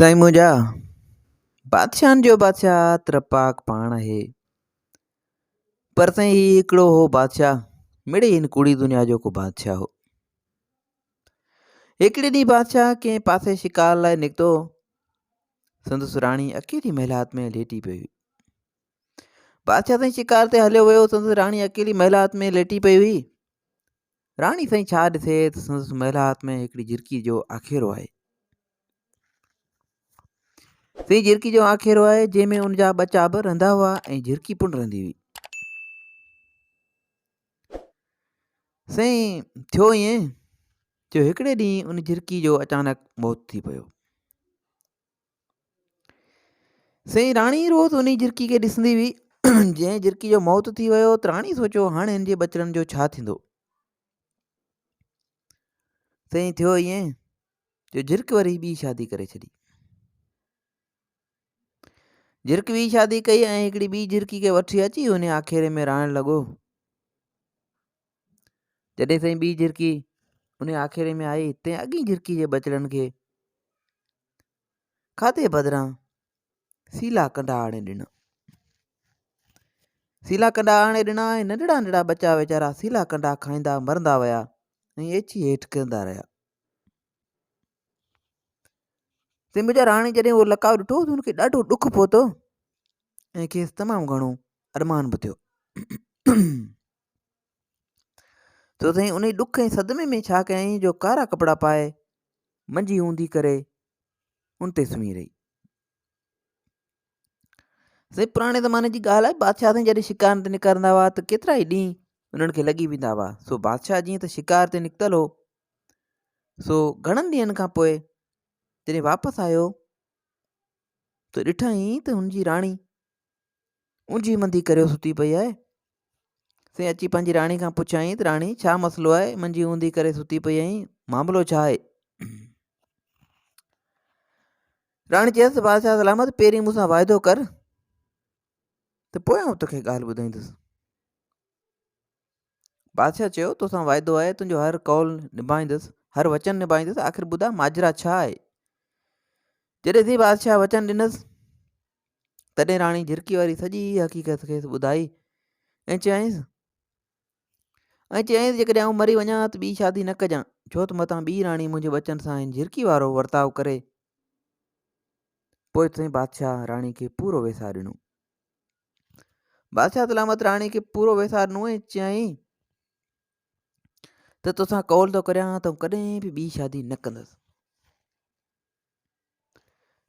سائين منهنجا، بادشاهن جو بادشاهه ته رب پاڪ پاڻ آهي. پر سائين هي هڪڙو هو بادشاهه، مڙئي هن ڪوڙي دنيا جو ڪو بادشاهه هو. هڪڙي ڏينهن بادشاهه ڪنهن پاسي شڪار لاء نڪتو. سندس راڻي اڪيلي محلات ۾ ليٽي پئي هئي. بادشاهه سائين شڪار تي هليو ويو، سندس راڻي اڪيلي محلات ۾ ليٽي پئي هئي. راڻي سائين ڇا ڏسي ته سندس محلات ۾ هڪڙي جهرڪي جو آکيرو آهي. سائين جهرڪي جو آکيرو آهي جنهن ۾ ان جا ٻچا به رهندا هئا ۽ جهرڪي پڻ رهندي هئي. سائين ٿيو ائين جو هڪڙي ڏينهن ان جهرڪي جو اچانڪ موت ٿي پيو. سائين راڻي روز انهي جهرڪي کي ڏسندي هئي جنهن جهرڪي جو موت ٿي ويو ته راڻي سوچيو هاڻي هن جي ٻچڙن جو ڇا ٿيندو سائين ٿيو ائين جو جهرڪ وري ٻي شادي ڪري ڇڏي جهرڪ ٻي شادي ڪئي ۽ هڪڙي ٻي جهرڪي کي وٺي اچي ان آکيري ۾ رهڻ لڳو جڏهن سائين ٻي جهرڪي ان آکيري ۾ آئي تنهن اڳئين جهرڪي جي ٻچڙن کي کاڌي بدران سيلا ڪنڊا آڻي ڏنا سيلا ڪنڊا آڻي ڏنا ۽ ننڍڙا ننڍڙا ٻچا ويچارا سيلا ڪنڊا کائيندا مرندا ويا ۽ اچي هيٺ ڪرندا رهيا سائين منهنجا راڻي جڏهن اهو لقاء ڏٺو ته هن کي ڏاڍو ڏک پهتو ۽ کيس تمام گهڻو ارمان به ٿيو تو سائين انهي ڏک ۽ صدمي ۾ ڇا ڪيائين جو ڪارا ڪپڙا پائي منجهي اونڌي ڪري ان تي سمهي رهي. سائين پراڻي زماني جي ڳالهه آهي بادشاهه سائين جڏهن شڪار تي نڪرندا هئا ته ڪيترا ئي ڏينهن انهن کي لڳي ويندا هئا سو بادشاهه جيئن ته شڪار تي نڪتل هو سو گهڻن ڏينهن کان پوء جڏهن واپس آيو ته ڏٺائين ته هن جي راڻي اونجهي منڌي ڪريو ستي پئي آهي. سائين اچي پنهنجي راڻي کان پڇيائين ته راڻي ڇا مسئلو آهي منجهي اونڌي ڪري ستي پئي آهين معاملو ڇا آهي؟ راڻي چيس بادشاهه سلامت پهرين مون سان واعدو ڪر ته پوء آئون توکي ڳالهه ٻڌائيندس. بادشاهه چيو توسان واعدو آهي تنهنجو هر قول نڀائيندس هر وچن نڀائيندس آخر ٻڌاء ماجرا ڇا آهي؟ جڏهن سائين بادشاهه وچن ڏنس تڏهن راڻي جھرڪي واري سڄي حقيقت کيس ٻڌائي ۽ چيائينس ۽ چيائينس جيڪڏهن آئون مري وڃان ته ٻي شادي نه ڪجان ڇو ته متان ٻي راڻي منهنجي ٻچن سان هن جھرڪي وارو ورتاء ڪري پوء سائين بادشاهه راڻي کي پورو ويساهه ڏنو بادشاهه سلامت راڻي کي پورو ويساهه ڏنو ۽ چيائين ته توسان قول ٿو ڪريان ته ڪڏهن به ٻي شادي نه ڪندس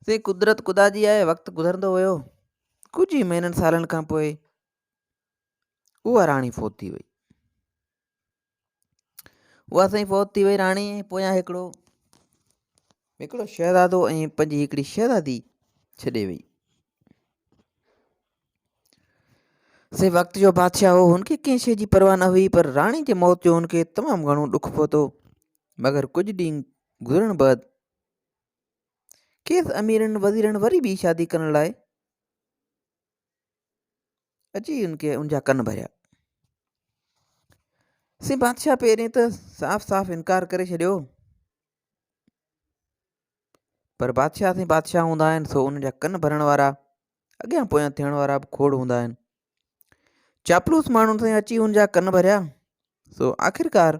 سي قدرت خدا جي آهي وقت گذرندو ويو ڪجهه ئي مهينن سالن کان پوء اها راڻي فوت ٿي وئي اها سائين فوت ٿي وئي راڻي پويان هڪڙو هڪڙو شهزادو ۽ پنهنجي هڪڙي شهزادي ڇڏي وئي سي وقت جو بادشاهه هو هن کي ڪنهن شيء جي پرواهه نه هئي پر راڻي جي موت جو هن کي تمام گهڻو ڏک پهتو مگر ڪجهه ڏينهن گذرڻ بعد کيس اميرن وزيرن وري ٻي شادي ڪرڻ لاء اچي ان کي ان جا ڪن ڀريا. سي بادشاهه پهرين ته صاف صاف انڪار ڪري ڇڏيو پر بادشاهه سين بادشاهه هوندا آهن سو ان جا ڪن ڀرڻ وارا اڳيان پويان ٿيڻ وارا به کوڙ هوندا آهن چاپلوس ماڻهن سان اچي ان جا ڪن ڀريا سو آخرڪار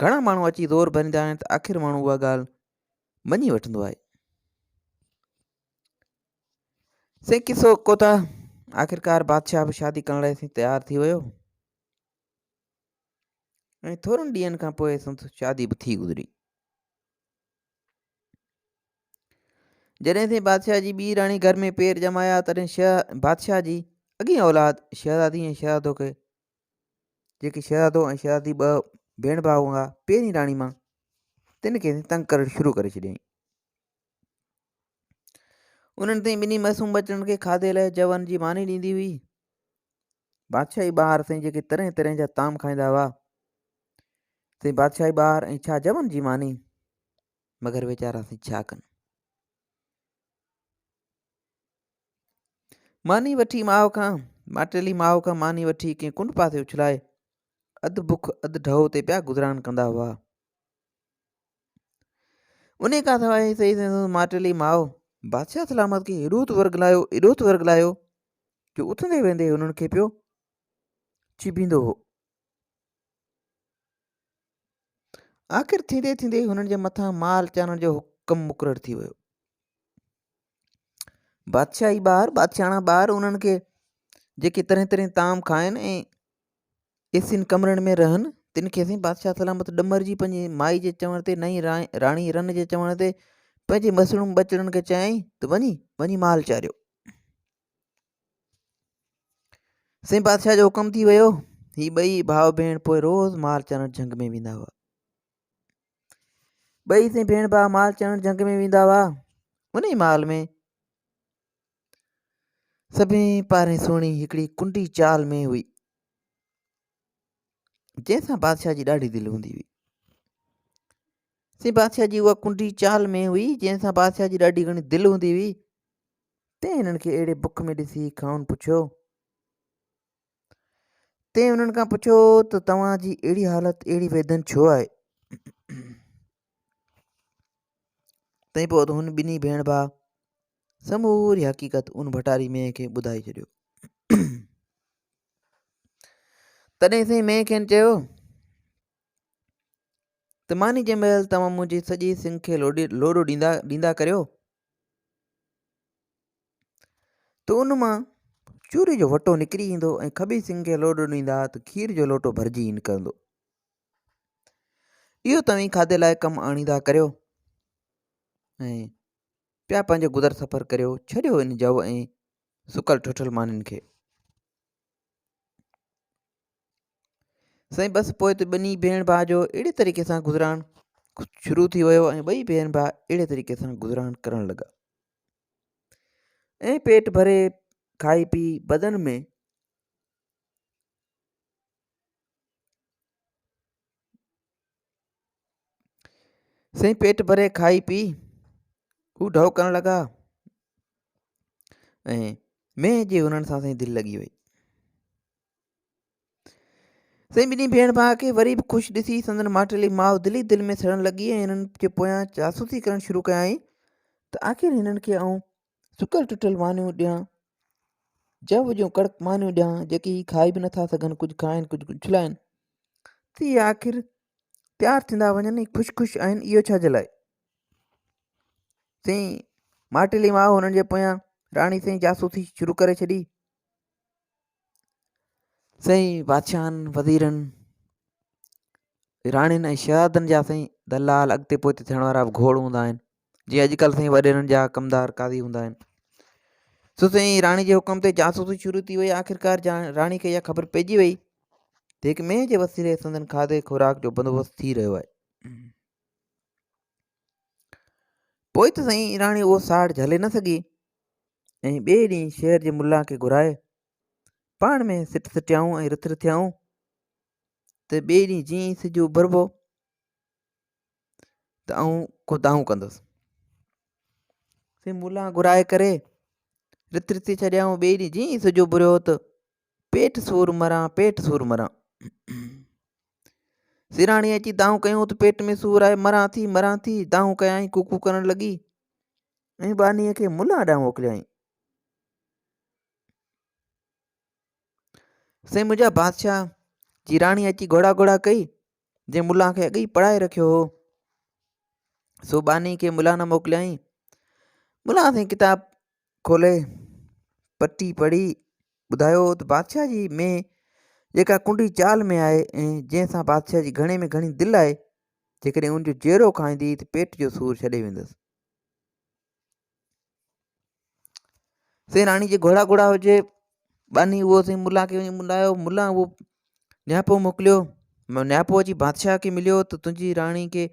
گهڻا ماڻهو اچي زور ڀريندا آهن ته آخر ماڻهو اها ڳالهه مڃي وٺندو آهي. سائين قصو ڪوتا آخرڪار بادشاهه به شادي ڪرڻ لاء سائين تيار ٿي ويو ۽ ٿورن ڏينهن کان پوء سندس شادي به ٿي گذري. جڏهن سائين بادشاهه جي ٻي راڻي گهر ۾ پير ڄمايا تڏهن شهه بادشاهه جي اڳين اولاد شهزادي ۽ شهزادو کي جيڪي شهزادو ۽ شهزادي ٻه ڀيڻ ڀاء هئا پهرين راڻي مان تن کي تنگ ڪرڻ شروع ڪري ڇڏيائين انهن تائين ٻنهي معصوم ٻچڙن کي کاڌي لاء جون جي ماني ڏيندي هئي بادشاهي ٻار سائين جيڪي طرح طرح جا طعام کائيندا هئا سائين بادشاهي ٻار ۽ ڇا جون جي ماني مگر ويچارا سائين ڇا ڪن ماني وٺي ماء کان، ماٽيلي ماء کان ماني وٺي ڪنهن ڪنڊ پاسي اڇلائي، اڌ بک اڌ ڍؤ تي پيا گذران ڪندا هئا. انهيء کان سواء سائين سندس ماٽيلي ماء بادشاهه سلامت کي ايڏو ته ورغلايو، ايڏو ته ورغلايو جو اٿندي ويندي هنن کي پيو چڀيندو هو. آخر ٿيندي ٿيندي هنن جي مٿان مال چارڻ جو حڪم مقرر ٿي ويو. بادشاهي ٻار، بادشاهاڻا ٻار انهن کي جيڪي طرح طرح طعام کائن ۽ ايسين ڪمرن ۾ رهن، تن کي سائين بادشاهه سلامت ڏمرجي پنهنجي مائي جي چوڻ تي نئين راڻي رن جي چوڻ تي پنهنجي مسڻون ٻچڙن کي چيائين ته وڃي وڃي مال چاريو. سائين بادشاهه جو حڪم ٿي ويو. هي ٻئي ڀاء ڀيڻ پوء روز مال چارڻ جهنگ ۾ ويندا هئا. ٻئي سائين ڀيڻ ڀاء مال چارڻ جهنگ ۾ ويندا هئا. انهي مال ۾ سڀني پارين سهڻي هڪڙي ڪنڊي چال ۾ هئي، جنهن سان بادشاهه جي ڏاڍي دل هوندي هئي. سي بادشاهه جي اها ڪنڊي چال ۾ هئي، جنهن سان بادشاهه جي ڏاڍي گهڻي دل هوندي هئي. تنهن هنن کي اهڙي بک ۾ ڏسي کانئن پڇيو. تنهن هنن کان پڇيو ته توهان جي اهڙي حالت، اهڙي ويڌن ڇو آهي؟ تنهن پوء هن ٻنهي ڀيڻ ڀاء سموري حقيقت ان ڀٽاري مينهن کي ٻڌائي ڇڏيو. تڏهن سائين مينهن کين چيو ته ماني جي مهل توهان منهنجي سڄي سنگ کي لوڏي لوڏو ڏيندا ڏيندا ڪريو ته ان مان چوري جو وٽو نڪري ايندو ۽ کٻي سنگ کي لوڏو ڏيندا ته کير جو لوٽو ڀرجي نڪرندو. اهو توهين کاڌي لاء ڪم آڻيندا ڪريو ۽ پيا پنهنجو گذر سفر ڪريو، ڇڏيو ان جؤ ۽ سڪل ٺٺل مانين کي. سائين بس پوء ته ٻنهي ڀيڻ ڀاء جو اهڙي طريقي سان گذران شروع ٿي ويو ۽ ٻئي ڀيڻ ڀاء اهڙي طريقي سان گذران ڪرڻ لڳا ۽ پيٽ ڀري کائي پي بدن ۾ سائين پيٽ ڀري کائي پي هو ڍؤ ڪرڻ لڳا ۽ مينهن جي هنن سان سائين دل لڳي وئي. سائين ٻنهي ڀيڻ ڀاء کي وري به خوش ڏسي سندن ماٽيلي ماء دل ئي دل ۾ سڙڻ لڳي ۽ هنن جي پويان جاسوسي ڪرڻ شروع ڪيائين ته آخر هنن کي آئون سڪل ٽٽل مانيون ڏيان، جو جون ڪڙڪ مانيون ڏيان جيڪي هي کائي به نٿا سگهن، ڪجهه کائن ڪجهه اڇلائن ته اهي آخر تيار ٿيندا وڃن ۽ خوش خوش آهن اهو ڇا جي لاء؟ سائين ماٽيلي ماء هنن جي پويان راڻي سائين جاسوسي شروع ڪري ڇڏي. سائين بادشاهن وزيرن راڻين ۽ شهزادن جا سائين دلال اڳتي پوئتي ٿيڻ وارا به گهوڙ هوندا آهن جيئن اڄڪلهه سائين وڏيرن جا ڪمدار قاضي هوندا آهن سو سائين راڻي جي حڪم تي جاسوسي شروع ٿي وئي آخرڪار راڻي کي اها خبر پئجي وئي ته هڪ مينهن جي وسيلي سندن کاڌي خوراڪ جو بندوبست ٿي رهيو آهي. پوء ته سائين راڻي اهو ساڙ جهلي نه سگهي ۽ ٻئي ڏينهن شهر جي ملا کي گهرائي پاڻ ۾ سٽ سٽيائون ۽ رٿ رٿيائون ته ٻئي ڏينهن جيئن ئي سج اڀربو ته آئون ڪو دانهون ڪندس. سائين ملا گهرائي ڪري رٿ رٿي ڇڏيائون ٻئي ڏينهن جيئن ئي سج اڀريو ته پيٽ سور مران پيٽ سور مران. سيراڻي اچي دانهون ڪيون ته پيٽ ۾ سور آهي مران ٿي مران ٿي دانهون ڪيائين ڪوڪو ڪرڻ لڳي ۽ ٻانهيء کي ملان ڏانهن موڪليائين. سائين منهنجا بادشاهه جي راڻي اچي گهوڙا گهوڙا ڪئي جنهن ملان کي اڳ ئي پڙهائي رکيو هو سو ٻانهي کي ملان نه موڪليائين ملان سائين ڪتاب کولي پٽي پڙهي ٻڌايو ته بادشاهه جي مينهن جيڪا ڪنڊي چال ۾ آهي ۽ جنهن سان بادشاهه جي گهڻي ۾ گهڻي دل آهي، جيڪڏهن ان جو جيرو کائيندي ته پيٽ جو سور ڇڏي ويندس. سي راڻي جي گهوڙا گهوڙا هجي، ٻانهي اهو سائين ملا کي وڃي ملايو، ملا اهو نياپو موڪليو، نياپو اچي بادشاهه کي مليو ته تنهنجي راڻي کي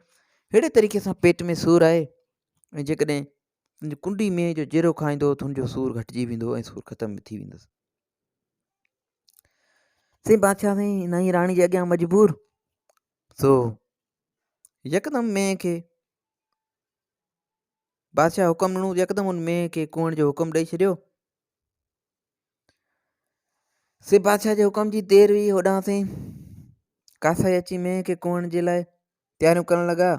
ههڙي طريقي سان پيٽ ۾ سور آهي ۽ جيڪڏهن تنهنجي ڪنڊي مينهن جو جيرو کائيندو ته هن جو سور گهٽجي ويندو ۽ سور ختم به ٿي ويندس. سائين بادشاهه سائين نائين راڻي جي اڳيان مجبور سو يڪدم مينهن کي بادشاهه حڪم ڏنو يڪدم ان مينهن کي ڪوهڻ جو حڪم ڏئي ڇڏيو. سي بادشاهه جي حڪم جي دير هئي هوڏانهن سائين ڪاسائي اچي مينهن کي ڪوهڻ جي لاء تياريون ڪرڻ لڳا.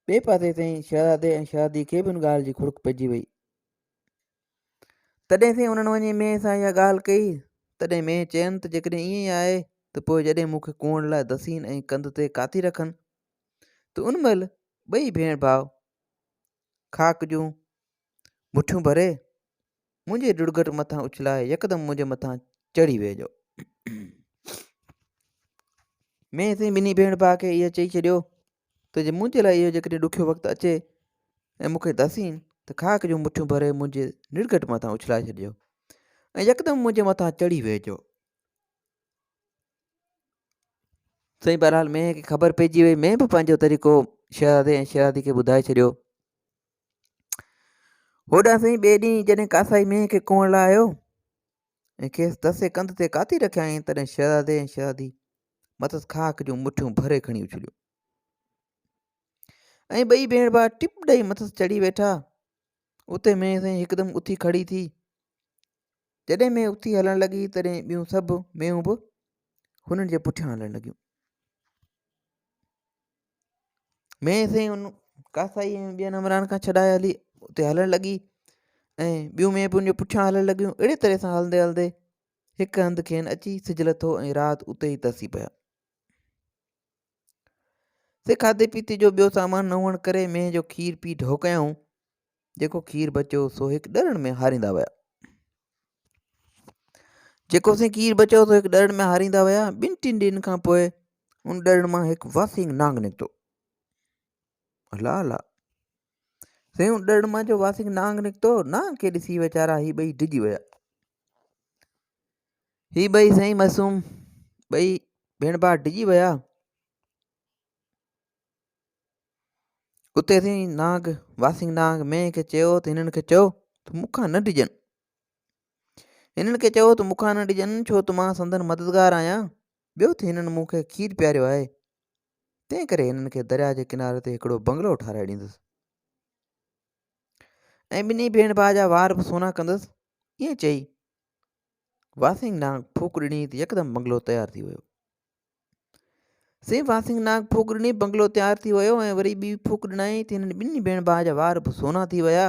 ٻئي پاسي سائين شهزادي ۽ شهزادي کي به ان ڳالهه جي کڙڪ پئجي وئي. تڏهن سائين انهن وڃي مينهن سان اها ڳالهه ڪئي. تڏهن مينهن چين ته جيڪڏهن ائين ئي آهي ته پوء جڏهن مون کي ڪوئڻ لاء دسين ۽ ڪنڌ تي ڪاتي رکن ته ان مهل ٻئي ڀيڻ ڀاء خاڪ جون مٺيون ڀري منهنجي ڊڙگهٽ مٿان اڇلائي يڪدم منهنجي مٿان چڙهي ويهجو. مينهن سائين ٻنهي ڀيڻ ڀاء کي اهو چئي ڇڏيو ته جي منهنجي لاء اهو جيڪڏهن ڏکيو وقت اچي ۽ مون کي دسين ته خاڪ جون مٺيون ڀري منهنجي نڙگهٽ مٿان اڇلائي ڇڏجو ۽ يڪدم منهنجي مٿان چڙهي ويهجو. سائين بهرحال مينهن کي خبر پئجي وئي مينهن به پنهنجو طريقو شهزادي ۽ شهزادي کي ٻڌائي ڇڏيو. هوڏانهن سائين ٻئي ڏينهن جڏهن ڪاسائي مينهن کي ڪوهڻ لاء آيو ۽ کيس دسي ڪنڌ تي ڪاتي رکيائين، تڏهن شهزادي ۽ شهزادي مٿس خاڪ جون مٺيون ڀري کڻي اڇليون ۽ ٻئي ڀيڻ ڀاء ٽپ ڏئي مٿس چڙهي ويٺا. اتي مينهن سائين هڪدم اٿي کڙي ٿي. جڏهن مينهن اٿي هلڻ لڳي، تڏهن ٻيون سڀ مينهون به هنن جي پٺيان هلڻ لڳيون. مينهن سائين ان ڪاسائي ۽ ٻين همراهن کان ڇڏائي هلي اتي هلڻ لڳي ۽ ٻيون مينهن به ان جي پٺيان هلڻ لڳيون. اهڙي طرح سان هلندي هلندي هڪ هنڌ کين اچي سج لٿو ۽ رات اتي ئي ترسي پيا. سي کاڌي پيتي جو ٻيو سامان نه هئڻ ڪري مينهن جو کير پي ڍؤ ڪيائون. جيڪو کير بچيو سو هڪ ڏرڻ ۾ هاريندا ويا. جيڪو سائين کير بچيو سو هڪ ڏرڻ ۾ هاريندا ويا. ٻن ٽن ڏينهن کان پوء ان ڏرڻ مان هڪ واسينگ نانگ نڪتو. الله الله سائين ان ڏرڻ مان جو واسينگ نانگ نڪتو، نانگ کي ڏسي ويچارا هي ٻئي ڊڄي ويا. هي ٻئي سائين معصوم ٻئي ڀيڻ ڀاء ڊڄي ويا. اتي سائين نانگ واسينگ نانگ مينهن کي چيو ته هنن کي چئو ته مون کان نه ڊڄن. هنن کي چئو ته مون کان نه ڊڄن ڇو ته مان سندن مددگار آهيان. ٻيو ته هنن مون کي کير پياريو آهي، تنهن ڪري هنن کي درياء جي ڪناري تي هڪڙو بنگلو ٺاهرائي ڏيندس ۽ ٻنهي ڀيڻ ڀاء جا وار به سونا ڪندس. ائين چئي واسينگ نانگ ڦوڪ ڏني ته يڪدم بنگلو تيار ٿي ويو. سين واسينگ نانگ ڦوڪ ڏني، بنگلو تيار ٿي ويو ۽ وري ٻي ڦوڪ ڏنائين ته هنن ٻنهي ڀيڻ ڀاء جا وار به سونا ٿي ويا.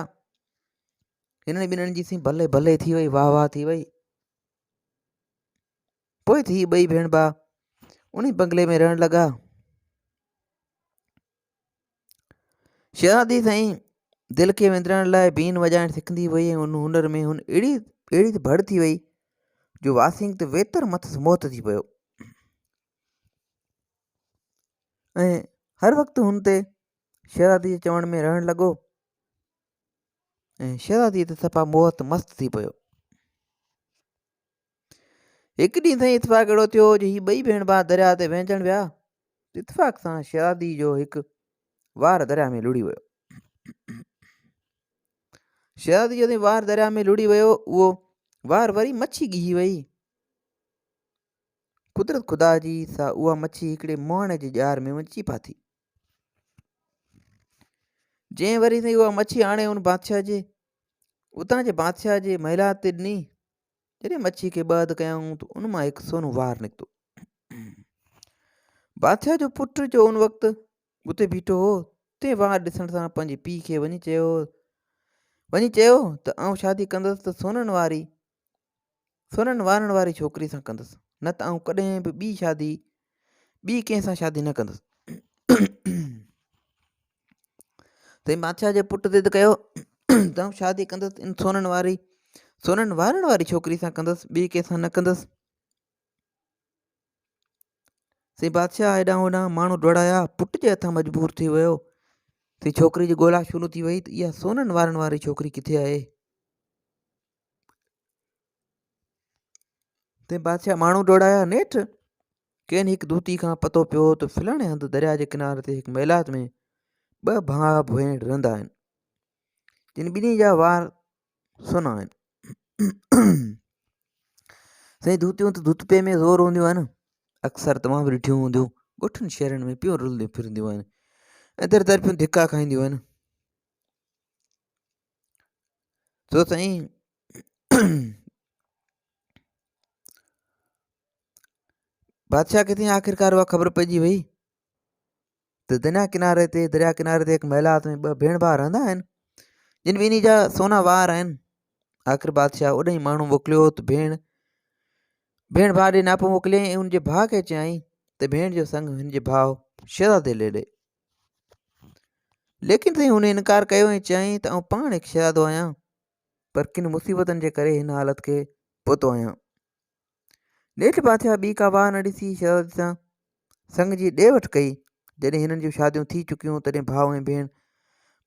هنن ٻنهن جي سين بلي بلي ٿي وئي، واهه واهه ٿي وئي. پوء ٿي ٻئي ڀيڻ ڀاء انهي بنگلي ۾ رهڻ لڳا. شهزادي سائين دل کي وندرائڻ لاء بين وڄائڻ سکندي وئي ۽ ان هنر ۾ هن اهڙي اهڙي ته ڀڙ ٿي وئي جو واسينگ ته ويتر مٿس موت ٿي پيو ۽ هر وقت هن تي شهزادي جي چوڻ ۾ رهڻ لڳو ۽ شهزادي تي صفا موت مست ٿي پيو. هڪ ڏينهن سائين اتفاق اهڙو ٿيو جو هي ٻئي ڀيڻ ڀاء درياء تي وهنجڻ ويا ته اتفاق سان شهزادي جو هڪ وار درياء ۾ لڙهي ويو. شهزادي جو وار درياء ۾ لڙهي ويو، اهو وار وري مڇي ڳهي وئي. قدرت خدا جي سا اها مڇي هڪڙي مهاڻي جي ڄار ۾ وڃي ڦاٿي. جنهن وري سائين اها مڇي آڻي ان بادشاهه جي اتان جي بادشاهه جي محلات تي ڏني. جڏهن مڇي کي ٻه اڌ ڪيائون ته ان مان هڪ سونو وار نڪتو. بادشاهه جو پٽ جو ان وقت اتي بيٺو هو، تنهن وار ڏسڻ سان پنهنجي پيء کي وڃي چيو ته آئون شادي ڪندس ته سونن وارن واري ڇوڪري سان ڪندس، نه ته آئون ڪڏهن به ٻي شادي ٻي ڪنهن سان شادي نه ڪندس. تنهن بادشاهه جي پٽ ضد ڪيو ته آئون شادي ڪندس ان سونن وارن واري ڇوڪري سان ڪندس، ٻي ڪنهن سان نه ڪندس. سائين بادشاهه هيڏانهن هوڏانهن ماڻهو ڊوڙايا، پٽ جي هٿان مجبور ٿي ويو. سائين ڇوڪري جي ڳولا شروع ٿي وئي ته اها سونن وارن واري ڇوڪري ڪٿي آهي؟ تنهن بادشاهه ماڻهو ڊوڙايا، نيٺ ڪين هڪ دوتي کان پتو پيو ته فلاڻي هنڌ درياء جي ڪناري تي هڪ محلات ۾ ٻه ڀاء ڀيڻ رهندا آهن، جن ٻنهي جا وار سونا آهن. سائين ڌوتيون ته ڌوتپي ۾ زور هونديون آهن، اڪثر توهان به ڏٺيون هونديون، ڳوٺن شهرن ۾ پيون رلنديون ڦرنديون آهن ۽ در در پيون ڌڪا کائينديون آهن. سو سائين بادشاهه کي تائين آخرڪار اها خبر پئجي وئي ته ته دريا ڪناري تي دريا ڪناري تي هڪ محلات ۾ ٻه ڀيڻ ڀاء رهندا آهن جن ٻنهي جا سونا وار آهن آخر بادشاهه اوڏانهن ماڻهو موڪليو ته ڀيڻ ڀيڻ ڀاء ڏي ناپو موڪليائين ۽ ان جي ڀاء کي چيائين ته ڀيڻ جو سڱ هن جي ڀاء شهزادي لي ڏي ليڪن سائين هن انڪار ڪيو ۽ چيائين ته آئون پاڻ هڪ شهزادو آهيان پر ڪن مصيبتن جي ڪري هن حالت کي پهتو آهيان نيٺ بادشاهه ٻي ڪا واهه نه ڏسي شهزادي سان سڱ جي ڏي وٺ ڪئي. جڏهن هنن جون شاديون ٿي چڪيون تڏهن ڀاء ۽ ڀيڻ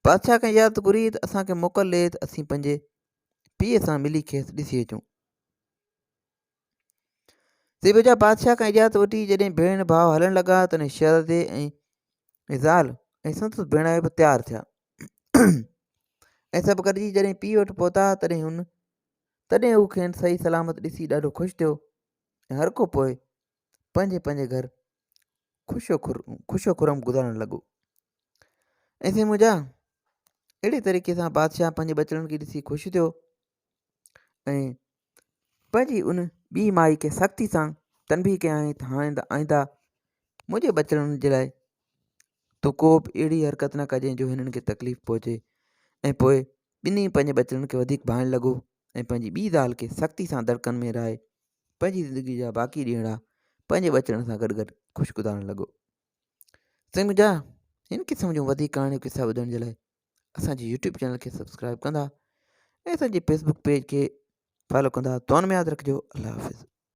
بادشاهه کان اجازت گهري ته اسان کي موڪل ڏي ته اسين پنهنجي پيء سان ملي کيس ڏسي اچون. سي بجا بادشاهه کان اجازت وٺي جڏهن ڀيڻ ڀاء هلڻ لڳا تڏهن شهزادي ۽ زال ۽ سندس ڀيڻائي به تيار ٿيا ۽ سڀ گڏجي جڏهن پيء وٽ پهتا تڏهن هن تڏهن هو کين صحيح سلامت ڏسي ڏاڍو خوش ٿيو ۽ هر ڪو پوء پنهنجي پنهنجي گهر خوش و خوش و خرم گذارڻ لڳو. ۽ سائين منهنجا اهڙي طريقي سان بادشاهه پنهنجي ٻچڙن کي ڏسي خوش ٿيو ۽ پنهنجي ان ٻي مائي کي سختي سان تنبيهه ڪيائين ته هاڻي ته آئنده منهنجي ٻچڙن جي لاء تون ڪو به اهڙي حرڪت نه ڪجين جو هنن کي تڪليف پهچي ۽ پوء ٻنهي پنهنجي ٻچڙن کي وڌيڪ ڀائڻ لڳو ۽ پنهنجي ٻي زال کي سختي سان دڙڪن ۾ رهائي پنهنجي زندگي جا باقي ڏينهڙا پنهنجي ٻچڙن سان گڏ گڏ خوش گذارڻ لڳو. سائين منهنجا هن قسم جون وڌيڪ ڪهاڻيون قصا ٻڌڻ جي لاء اسان جي يوٽيوب چينل کي سبسڪرائب ڪندا ۽ اسان جي فيسبوڪ پيج کي فالو ڪندا. دعائن ۾ ياد رکجو. الله حافظ.